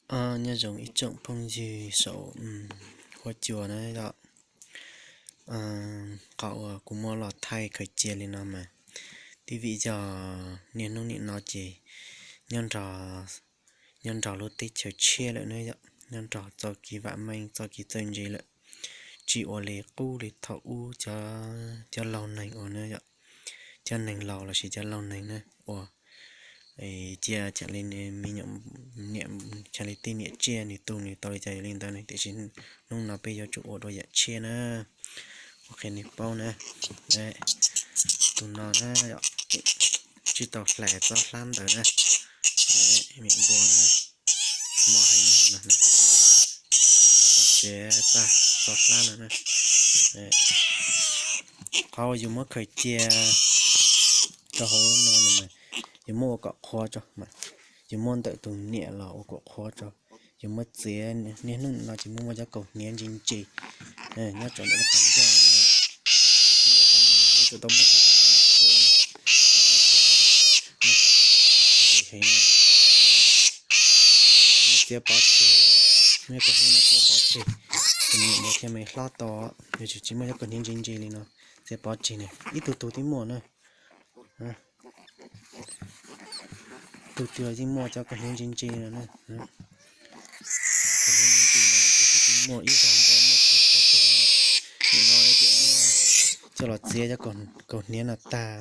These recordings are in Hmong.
Nyob zoo ib tsoom phooj ywg saum huab cua na yom. Qhov uas kuv muab los thaij khaws cia li no mas twb vim yog niaj hnub nim no ces nyob nrog, nyob nrog lub teb chaws tshiab lawm na yom, nyob nrog txoj kev vam meej txoj kev txawj ntse lawm, tsis ua li qub li thaum ub cov, cov laug neeg uas na yom, cov neeg laus lossis cov laug neeg na uas cia li me nyuam, niam, cia li tej niam tsiaj nws tu nws tau li cas li ntawd ne, tiam sis hnub no peb yuav tsum ua dua yam tshiab na. Ua qhia nej paub na, tus no na, tsis tau hlais txoj hlab ntawd na, niam npua na, mos heev no, txiav txoj hlab no na. Qhov uas yus muab khaws cia rau hauv no no mas yus muab ua kom qhuav tso mas, yus muab ntawm tus niam los ua kom qhuav tso. Yus muab txiav, niaj hnub no ces muaj muaj cov kaus hniav ntse ntse nyob rau ntawm lub qhov ncauj no, yus tsum tau muab cov kaus hniav no txiav, muab txiav pov tseg, muab kaus hniav no txiav pov tseg, tus niam npua thiaj me hlob tau. Yus tsis, tsis muaj cov kaus hniav ntse ntse li no txiav pov tseg ne, ib tug tug twb muaj na. Tug twg los yeej muaj cov kaus hniav ntse ntse no na. Kaus hniav ntse ntse no tus twg twb muaj, ib zag npua muaj txhua txhua tug na. Nim no ces muab coj los txiav cov kaus hniav no tag,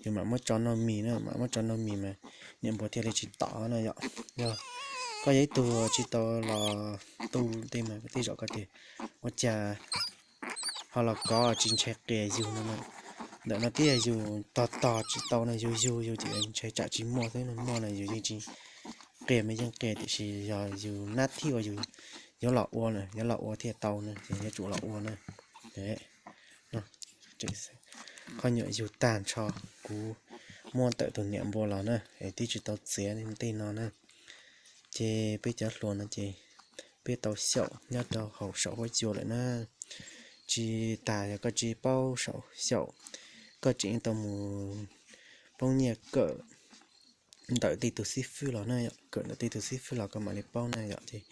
yus mam muab tso noj mis na, mam muab tso noj mis mas niam npua thiaj li tsis tom no yom. Yog koj yog ib tug tsis tau los tu tej mas tej zaum koj tias ua cas ho los kov tsis ntshai qias yus no na. Ntawm no twb yog yus tog tog tsis tau no, yus yug yus ces ntshai tsam tsis muaj xwb no, muaj no yus yeej tsis qias, mas yeej qias, tiam sis yog yus nab thib uas yus yuav los ua na, yuav los ua thiaj tau na, ces yuav tsum los ua na. Qhov nyuam yug tag nrho, kuv muab ntawm tus niam npua los na, es twb tsis tau txiav tej no na. Ces peb cov hluas no ces peb tau xyaum nyob rau hauv saum huab cua lawm na. Tsis tas yog koj tsis paub saum xyaum, koj tseem tau mus poob nyiaj kawm ntawm tej tus xib fwb los na yom, kawm ntawm tej tus xib fwb los koj mam li paub na yom. Ces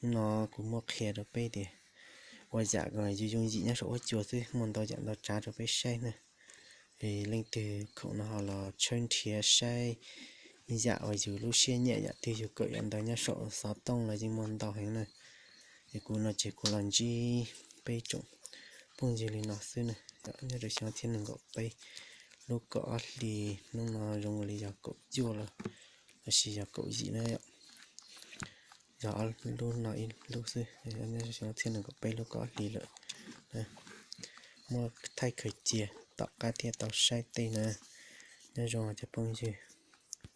hnub no kuv muab qhia rau peb tias ua yam yus yooj yim nyob saum huab cua xwb, muaj ntau yam ntau tsav rau peb saib na. Es leej twg khoom no ho los tshawb nrhiav saib yam uas yus lub siab nyiam, yam twg yus kawm yam ntawd nyob saum xov tooj los yeej muaj ntau heev na. Es kuv no ces kuv los ntsib peb tsoom phooj ywg li no xwb na. Nyob rau xyoo ob txhiab nees nkaum peb lub kaum ob hlis, hnub no zoo li yog kaum cuaj los lossis yog kaum yim na yom. Yog ob lub no ib lub xwb, xyoo ob txhiab nees nkaum peb lub kaum ob hlis lawm. Muab thaij khaws cia tom qab thiaj tau saib tej na. Nyob zoo cov phooj ywg.